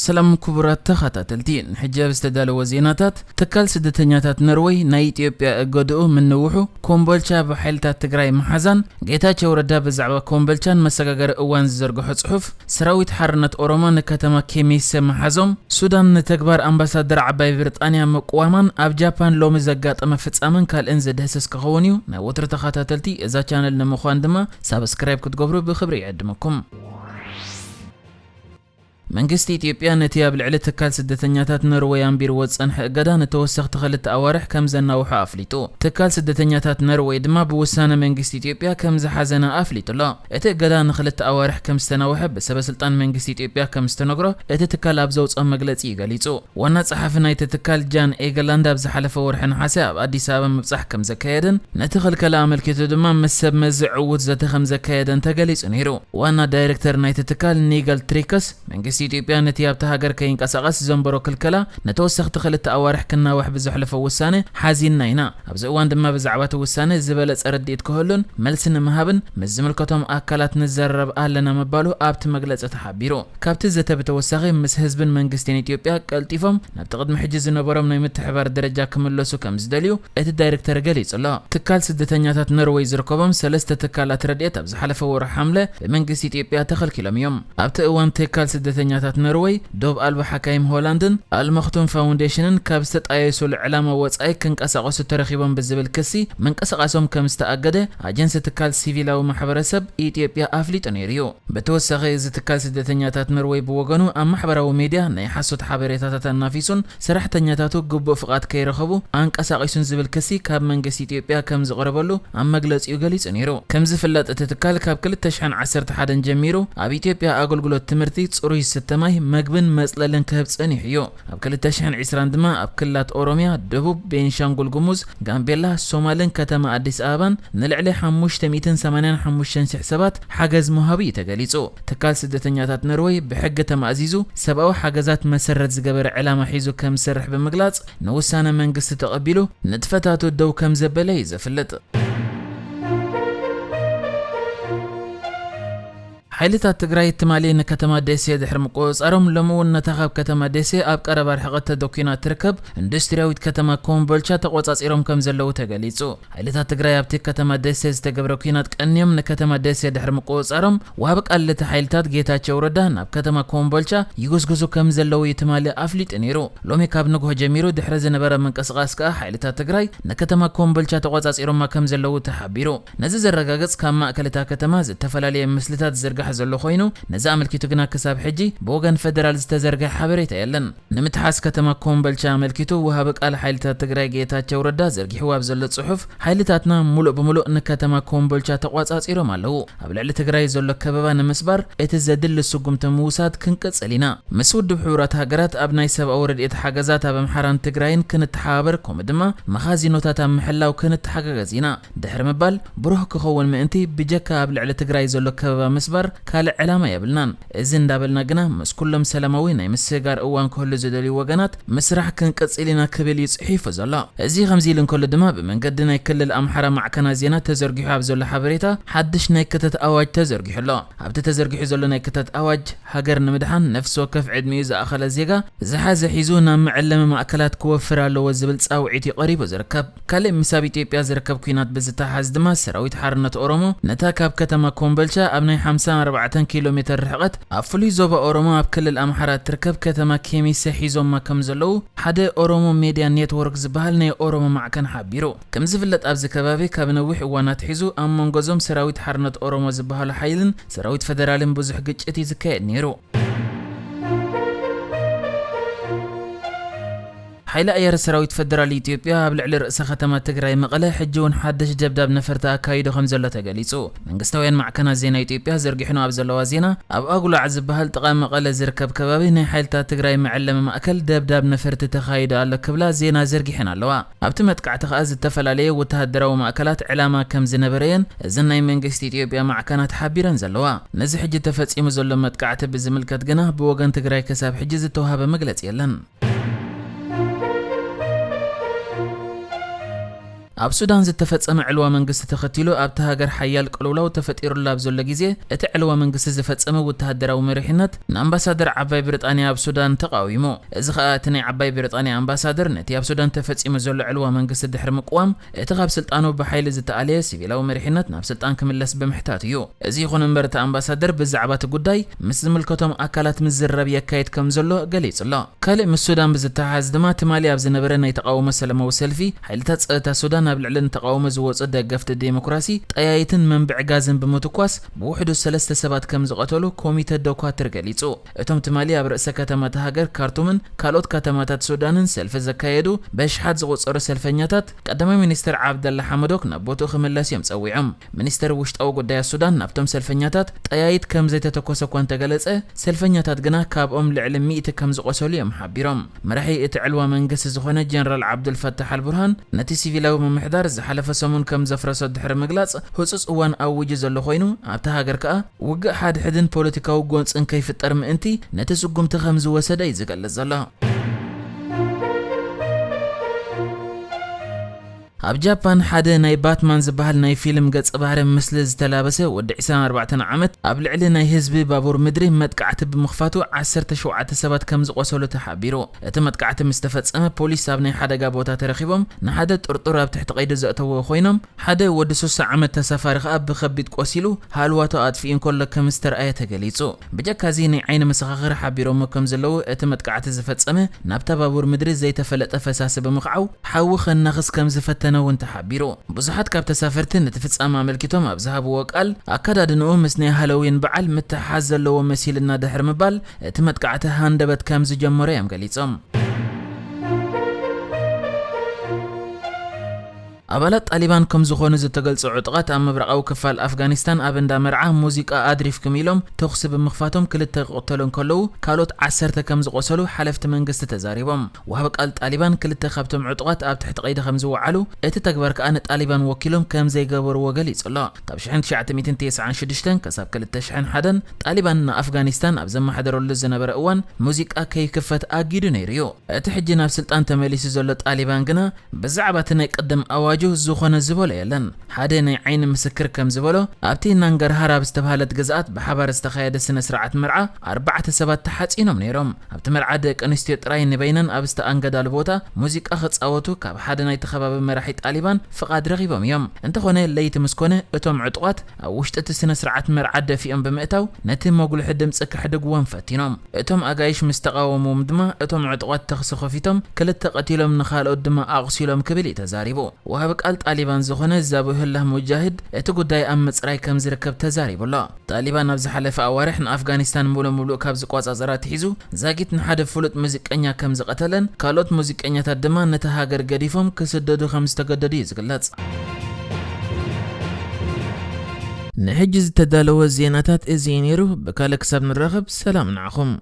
ሰላም ክቡራት ተኸታተልቲ፣ ንሕጂ ኣብ ዝተዳለወ ዜናታት፣ ትካል ስደተኛታት ኖርወይ ናይ ኢትዮጵያ እገድኡ ምንውሑ፣ ኮምቦልቻ ብሓይልታት ትግራይ ምሓዛን፣ ጌታቸው ረዳ ብዛዕባ ኮምቦልቻን መሰጋገሪ እዋን ዝዘርግሖ ጽሑፍ፣ ሰራዊት ሓርነት ኦሮሞ ንከተማ ኬሚሰ ምሓዞም፣ ሱዳን ንተግባር ኣምባሳደር ዓባይ ብሪጣንያ ምቅዋማን ኣብ ጃፓን ሎሚ ዘጋጠመ ፍጻመን ካልእን ዝድህስስ ክኸውን እዩ። ናይ ወትሩ ተኸታተልቲ እዛ ቻነል ንምዃን ድማ ሳብስክራይብ ክትገብሩ ብኽብሪ ይዕድመኩም። መንግስቲ ኢትዮጵያ ነቲ ኣብ ልዕሊ ትካል ስደተኛታት ኖርወይ ኣንቢርዎ ዝጸንሐ እገዳ ንተወሰኽቲ ክልተ ኣዋርሕ ከም ዘናውሖ ኣፍሊጡ። ትካል ስደተኛታት ኖርወይ ድማ ብውሳነ መንግስቲ ኢትዮጵያ ከም ዝሓዘነ ኣፍሊጡ ኣሎ። እቲ እገዳ ንክልተ ኣዋርሕ ከም ዝተናውሐ ብሰበ ስልጣን መንግስቲ ኢትዮጵያ ከም ዝተነግሮ እቲ ትካል ኣብ ዘውጽኦ መግለጺ ገሊጹ። ዋና ጸሓፊ ናይቲ ትካል ጃን ኤገላንድ ኣብ ዝሓለፈ ወርሒ ነሓሰ ኣብ ኣዲስ ኣበባ ምብጻሕ ከም ዘካየደን ነቲ ክልከላ ኣመልኪቱ ድማ ምስ ሰብ መዚ ዕዉት ዘተ ከም ዘካየደን ተገሊጹ ነይሩ። ዋና ዳይሬክተር ናይቲ ትካል ኒገል ትሪከስ መንግስቲ ኢትዮጵያ ነቲ ኣብታ ሃገር ከይንቀሳቐስ ዘንበሮ ክልከላ ንተወሰኽቲ ክልተ ኣዋርሕ ክናዋሕ ብዘሕለፎ ውሳነ ሓዚንና ኢና። ኣብዚ እዋን ድማ ብዛዕባ እቲ ውሳነ ዝበለጸ ርድኢት ክህሉን መልሲ ንምሃብን ምስ ዝምልከቶም ኣካላት ንዘራረብ ኣለና ምባሉ ኣብቲ መግለጺ ተሓቢሩ። ካብቲ ዘተ ብተወሳኺ ምስ ህዝብን መንግስትን ኢትዮጵያ ቀልጢፎም ናብቲ ቅድሚ ሕጂ ዝነበሮም ናይ ምትሕባር ደረጃ ክምለሱ ከም ዝደልዩ እቲ ዳይሬክተር ገሊጹ ኣሎ። ትካል ስደተኛታት ኖርወይ ዝርከቦም ሰለስተ ትካላት ረድኤት ኣብ ዝሓለፈ ወርሒ ሓምለ ብመንግስቲ ኢትዮጵያ ተኸልኪሎም እዮም። ኣብቲ እዋን ትካል ስደተኛታት ኖርወይ፣ ዶብ ኣልባ ሓካይም ሆላንድን ኣልመኽቱም ፋውንዴሽንን ካብ ዝተጣየሱሉ ዕላማ ወጻኢ ክንቀሳቐሱ ተረኺቦም ብዝብል ክሲ ምንቅስቓሶም ከም ዝተኣገደ ኣጀንሲ ትካል ሲቪላዊ ማሕበረሰብ ኢትዮጵያ ኣፍሊጡ ነይሩ እዩ። ብተወሳኺ እዚ ትካል ስደተኛታት ኖርወይ ብወገኑ ኣብ ማሕበራዊ ሚድያ ናይ ሓሶት ሓበሬታታት ኣናፊሱን ሰራሕተኛታቱ ግቡእ ፍቓድ ከይረኸቡ ኣንቀሳቒሱን ዝብል ክሲ ካብ መንግስቲ ኢትዮጵያ ከም ዝቐረበሉ ኣብ መግለጺኡ ገሊጹ ነይሩ። ከም ዝፍለጥ እቲ ትካል ካብ ክልተ ሽሕን ዓሰርተ ሓደን ጀሚሩ ኣብ ኢትዮጵያ ኣገልግሎት ትምህርቲ፣ ጽሩይ ዝስተ ማይ፣ መግብን መጽለልን ክህብ ጸኒሑ እዩ። ኣብ ክልተ ሽሕን ዕስራን ድማ ኣብ ክልላት ኦሮሚያ፣ ደቡብ፣ ቤንሻንጉል ጉሙዝ፣ ጋምቤላ፣ ሶማልን ከተማ ኣዲስ ኣበባን ንልዕሊ ሓሙሽተ ሚእትን ሰማንያን ሓሙሽተን ሽሕ ሰባት ሓገዝ ምሃቡ እዩ ተገሊጹ። ትካል ስደተኛታት ኖርወይ ብሕጊ ተማእዚዙ ሰብኣዊ ሓገዛት መሰረት ዝገበረ ዕላማ ሒዙ ከም ዝሰርሕ ብምግላጽ ንውሳነ መንግስቲ ተቐቢሉ ንጥፈታቱ ደው ከም ዘበለ እዩ ዘፍልጥ። ሓይልታት ትግራይ ትማሊ ንከተማ ደሴ ድሕሪ ምቁጽጻሮም፣ ሎሚ እውን ነታ ካብ ከተማ ደሴ ኣብ ቀረባ ርሕቐት ተደኲና ትርከብ ኢንዱስትሪያዊት ከተማ ኮምቦልቻ ተቆጻጺሮም ከም ዘለዉ ተገሊጹ። ሓይልታት ትግራይ ኣብቲ ከተማ ደሴ ዝተገብረ ኲናት ቀንዮም ንከተማ ደሴ ድሕሪ ምቁጽጻሮም፣ ወሃቢ ቃል እቲ ሓይልታት ጌታቸው ረዳ ናብ ከተማ ኮምቦልቻ ይጉስጉሱ ከም ዘለዉ እዩ ትማሊ ኣፍሊጡ ነይሩ። ሎሚ ካብ ንግሆ ጀሚሩ ድሕሪ ዝነበረ ምንቅስቓስ ከኣ ሓይልታት ትግራይ ንከተማ ኮምቦልቻ ተቆጻጺሮማ ከም ዘለዉ ተሓቢሩ። ነዚ ዘረጋግጽ ካብ ማእከል እታ ከተማ ዝተፈላለየ ምስልታት ዝዝርጋሕ ዘሎ ኮይኑ፣ ነዚ ኣመልኪቱ ግና ክሳብ ሕጂ ብወገን ፈደራል ዝተዘርግሐ ሓበሬታ የለን። ንምትሓዝ ከተማ ኮምቦልቻ ኣመልኪቱ ወሃቢ ቃል ሓይልታት ትግራይ ጌታቸው ረዳ ዘርጊሕዎ ኣብ ዘሎ ጽሑፍ፣ ሓይልታትና ሙሉእ ብሙሉእ ንከተማ ኮምቦልቻ ተቆጻጺሮም ኣለዉ። ኣብ ልዕሊ ትግራይ ዘሎ ከበባ ንምስባር እቲ ዘድሊ ስጉምቲ ምውሳድ ክንቅጽል ኢና። ምስ ውድብ ሕቡራት ሃገራት ኣብ ናይ ሰብኣዊ ረድኤት ሓገዛት ኣብ ኣምሓራን ትግራይን ክንተሓባበር፣ ከምኡ ድማ መኻዚኖታት ኣብ ምሕላው ክንተሓጋገዝ ኢና። ድሕሪ ምባል፣ ብሩህ ክኸውን ምእንቲ ብጀካ ኣብ ልዕሊ ትግራይ ዘሎ ከበባ ምስባር ካልእ ዕላማ የብልናን። እዚ እንዳበልና ግና ምስ ኩሎም ሰላማዊ ናይ ምስግጋር እዋን ክህሉ ዝደልዩ ወገናት ምስራሕ ክንቅጽል ኢና ክብል እዩ ጽሒፉ ዘሎ። እዚ ከምዚ ኢሉ እንከሎ ድማ ብመንገዲ ናይ ክልል ኣምሓራ ማዕከናት ዜና ተዘርጊሑ ኣብ ዘሎ ሓበሬታ ሓድሽ ናይ ክተት ኣዋጅ ተዘርጊሑ ኣሎ። ኣብቲ ተዘርጊሑ ዘሎ ናይ ክተት ኣዋጅ ሃገር ንምድሓን ነፍሲ ወከፍ ዕድሚኡ ዝኣኸለ ዜጋ ዝሓዘ ሒዙ ናብ መዐለሚ ማእከላት ክወፍር ኣለዎ ዝብል ጻውዒት እዩ ቀሪቡ ዝርከብ። ካልእ ምስ ኣብ ኢትዮጵያ ዝርከብ ኲናት ብዝተሓዝ ድማ ሰራዊት ሓርነት ኦሮሞ ነታ ካብ ከተማ ኮምቦልቻ ኣብ ናይ ሓምሳን ኣርባዕተን ኪሎ ሜትር ርሕቐት ኣብ ፍሉይ ዞባ ኦሮሞ ኣብ ክልል ኣምሓራ እትርከብ ከተማ ኬሚሰ ሒዞማ ከም ዘለዉ ሓደ ኦሮሞ ሜድያ ኔትወርክ ዝበሃል ናይ ኦሮሞ ማዕከን ሓቢሩ። ከም ዝፍለጥ ኣብዚ ከባቢ ካብ ነዊሕ እዋን ኣትሒዙ ኣብ መንጎ እዞም ሰራዊት ሓርነት ኦሮሞ ዝበሃሉ ሓይልን ሰራዊት ፈደራልን ብዙሕ ግጭት እዩ ዝካየድ ነይሩ። ሓይሊ ኣየር ሰራዊት ፈደራል ኢትዮጵያ ኣብ ልዕሊ ርእሰ ከተማ ትግራይ መቐለ ሕጂ እውን ሓድሽ ደብዳብ ነፈርቲ ኣካይዱ ከም ዘሎ ተገሊጹ። መንግስታውያን ማዕከናት ዜና ኢትዮጵያ ዘርጊሕኖ ኣብ ዘለዋ ዜና፣ ኣብ ኣጉላዕ ዝበሃል ጥቓ መቐለ ዝርከብ ከባቢ ናይ ሓይልታት ትግራይ መዐለሚ ማእከል ደብዳብ ነፈርቲ ተኻይዱ ኣሎ ክብላ ዜና ዘርጊሐን ኣለዋ። ኣብቲ መጥቃዕቲ ከኣ ዝተፈላለየ ወተሃደራዊ ማእከላት ዕላማ ከም ዝነበረየን እዘን ናይ መንግስቲ ኢትዮጵያ ማዕከናት ሓቢረን ዘለዋ። ነዚ ሕጂ ተፈጺሙ ዘሎ መጥቃዕቲ ብዝምልከት ግና ብወገን ትግራይ ክሳብ ሕጂ ዝተዋህበ መግለጺ የለን። ኣብ ሱዳን ዝተፈጸመ ዕልዋ መንግስቲ ተኸቲሉ ኣብታ ሃገር ሓያል ቅልውላው ተፈጢሩላ ኣብ ዘሎ ግዜ፣ እቲ ዕልዋ መንግስቲ ዝፈጸመ ወተሃደራዊ መሪሕነት ንኣምባሳደር ዓባይ ብሪጣንያ ኣብ ሱዳን ተቓዊሙ። እዚ ኸኣ እቲ ናይ ዓባይ ብሪጣንያ ኣምባሳደር ነቲ ኣብ ሱዳን ተፈጺሙ ዘሎ ዕልዋ መንግስቲ ድሕሪ ምቅዋም፣ እቲ ካብ ስልጣኑ ብሓይሊ ዝተኣለየ ሲቪላዊ መሪሕነት ናብ ስልጣን ክምለስ ብምሕታት እዩ። እዚ ይኹን እምበር፣ እቲ ኣምባሳደር ብዛዕባ እቲ ጉዳይ ምስ ዝምልከቶም ኣካላት ምዝርራብ የካይድ ከም ዘሎ ገሊጹ ኣሎ። ካልእ ምስ ሱዳን ብዝተሓሓዝ ድማ፣ ትማሊ ኣብ ዝነበረ ናይ ተቓውሞ ሰላማዊ ሰልፊ፣ ሓይልታት ጸጥታ ሱዳን ኣብ ልዕሊ ንተቓውሞ ዝወጹ ደገፍቲ ዴሞክራሲ ጠያይትን መንብዒ ጋዝን ብምትኳስ ብውሕዱ ሰለስተ ሰባት ከም ዝቐተሉ ኮሚተ ዶኳትር ገሊጹ። እቶም ትማሊ ኣብ ርእሰ ከተማ እታ ሃገር ካርቱምን ካልኦት ከተማታት ሱዳንን ሰልፊ ዘካየዱ በሽሓት ዝቑጸሩ ሰልፈኛታት፣ ቀዳማይ ሚኒስትር ዓብደላ ሓመዶክ ናብ ቦትኡ ክምለስ እዮም ጸዊዖም። ሚኒስትር ውሽጣዊ ጉዳያት ሱዳን ናብቶም ሰልፈኛታት ጠያይት ከም ዘይተተኮሰ እኳ እንተገለጸ፣ ሰልፈኛታት ግና ካብኦም ልዕሊ ሚእቲ ከም ዝቖሰሉ እዮም ሓቢሮም። መራሒ እቲ ዕልዋ መንግስቲ ዝኾነ ጀነራል ዓብዱል ፈታሕ ኣልቡርሃን፣ ነቲ ሲቪላዊ ምምሕዳር ዝሓለፈ ሰሙን ከም ዘፍረሶ ድሕሪ ምግላጽ፣ ህጹጽ እዋን ኣዊጁ ዘሎ ኮይኑ፣ ኣብታ ሃገር ከኣ ውግእ ሓድሕድን ፖለቲካዊ ጎንጽን ከይፍጠር ምእንቲ ነቲ ስጉምቲ ከም ዝወሰደ እዩ ዝገልጽ ዘሎ። ኣብ ጃፓን ሓደ ናይ ባትማን ዝበሃል ናይ ፊልም ገጸ ባህሪ ምስሊ ዝተላበሰ ወዲ ዕስራን ኣርባዕተን ዓመት ኣብ ልዕሊ ናይ ህዝቢ ባቡር ምድሪ መጥቃዕቲ ብምኽፋቱ ዓሰርተ ሸውዓተ ሰባት ከም ዝቖሰሉ ተሓቢሩ። እቲ መጥቃዕቲ ምስ ተፈጸመ ፖሊስ ኣብ ናይ ሓደጋ ቦታ ተረኺቦም ንሓደ ጥርጡር ኣብ ትሕቲ ቀይዲ ዘእተዎ ኮይኖም ሓደ ወዲ ሱሳ ዓመት ተሳፋሪ ከኣ ብኸቢድ ቆሲሉ ሃልዋቱ ኣጥፊኡ እንከሎ ከም ዝተርኣየ ተገሊጹ። ብጀካ እዚ ናይ ዓይኒ መሰኻኽር ሓቢሮሞ ከም ዘለዉ እቲ መጥቃዕቲ ዝፈጸመ ናብታ ባቡር ምድሪ ዘይተፈለጠ ፈሳሲ ብምኽዓው ሓዊ ከናኽስ ከም ዝፈተነ እውን ተሓቢሩ። ብዙሓት ካብ ተሳፈርቲ ነቲ ፍጻመ ኣመልኪቶም ኣብ ዝሃብዎ ቃል፣ ኣከዳድንኡ ምስ ናይ ሃሎዊን በዓል ምትሕሓዝ ዘለዎ መሲልና ድሕሪ ምባል፣ እቲ መጥቃዕቲ ሃንደበት ከም ዝጀመሮ እዮም ገሊጾም። ኣባላት ጣሊባን ከም ዝኾኑ ዝተገልጹ ዕጡቓት ኣብ ምብራቓዊ ክፋል ኣፍጋኒስታን ኣብ እንዳ መርዓ ሙዚቃ ኣድሪፍኩም ኢሎም ተኹሲ ብምኽፋቶም ክልተ ክቕተሉ እንከለዉ ካልኦት ዓሰርተ ከም ዝቖሰሉ ሓለፍቲ መንግስቲ ተዛሪቦም። ወሃቢ ቃል ጣሊባን ክልተ ካብቶም ዕጡቓት ኣብ ትሕቲ ቀይዲ ከም ዝወዓሉ፣ እቲ ተግባር ከኣ ንጣሊባን ወኪሎም ከም ዘይገበርዎ ገሊጹ ኣሎ። ካብ ሽሕን ትሽዓተ ሚእትን ተስዓን ሽዱሽተን ክሳብ ክልተ ሽሕን ሓደን ጣሊባን ንኣፍጋኒስታን ኣብ ዘመሓደረሉ ዝነበረ እዋን ሙዚቃ ከይክፈት ኣጊዱ ነይሩ እዩ። እቲ ሕጂ ናብ ስልጣን ተመሊሱ ዘሎ ጣሊባን ግና ብዛዕባ እቲ ናይ ቅድም ኣዋጁ ዝኾነ ዝበሎ የለን። ሓደ ናይ ዓይኒ ምስክር ከም ዝበሎ፣ ኣብቲ ናንጋርሃር ኣብ ዝተባህለት ግዝኣት ብሓባር ዝተኻየደ ስነ ስርዓት መርዓ ኣርባዕተ ሰባት ተሓጺኖም ነይሮም። ኣብቲ መርዓ ደቂ ኣንስትዮ ጥራይ ንበይነን ኣብ ዝተኣንገዳሉ ቦታ ሙዚቃ ክጻወቱ ካብ ሓደ ናይቲ ከባቢ መራሒ ጣሊባን ፍቓድ ረኺቦም እዮም። እንተኾነ ለይቲ ምስ ኮነ እቶም ዕጡቓት ኣብ ውሽጢ እቲ ስነ ስርዓት መርዓ ደፊኦም ብምእታው ነቲ መጉልሒ ድምጺ ከሕድግዎም ፈቲኖም። እቶም ኣጋይሽ ምስ ተቓወምዎም ድማ እቶም ዕጡቓት ተኹሲ ከፊቶም ክልተ ቀቲሎም ንኻልኦት ድማ ኣቑሲሎም ክብል እዩ ተዛሪቡ። ወሃቢ ቃል ጣሊባን ዝኾነ ዛብሁላህ ሙጃሂድ እቲ ጉዳይ ኣብ ምጽራይ ከም ዝርከብ ተዛሪቡ ኣሎ። ጣሊባን ኣብ ዝሓለፈ ኣዋርሕ ንኣፍጋኒስታን ሙሉእ ሙሉእ ካብ ዝቆጻጸራ ኣትሒዙ ዛጊት ንሓደ ፍሉጥ ሙዚቀኛ ከም ዝቐተለን ካልኦት ሙዚቀኛታት ድማ ነታ ሃገር ገዲፎም ክስደዱ ከም ዝተገደዱ እዩ ዝግለጽ። ንሕጂ ዝተዳለወ ዜናታት እዚ እዩ ነይሩ። ብካልእ ክሳብ ንራኸብ ሰላም ንዓኹም።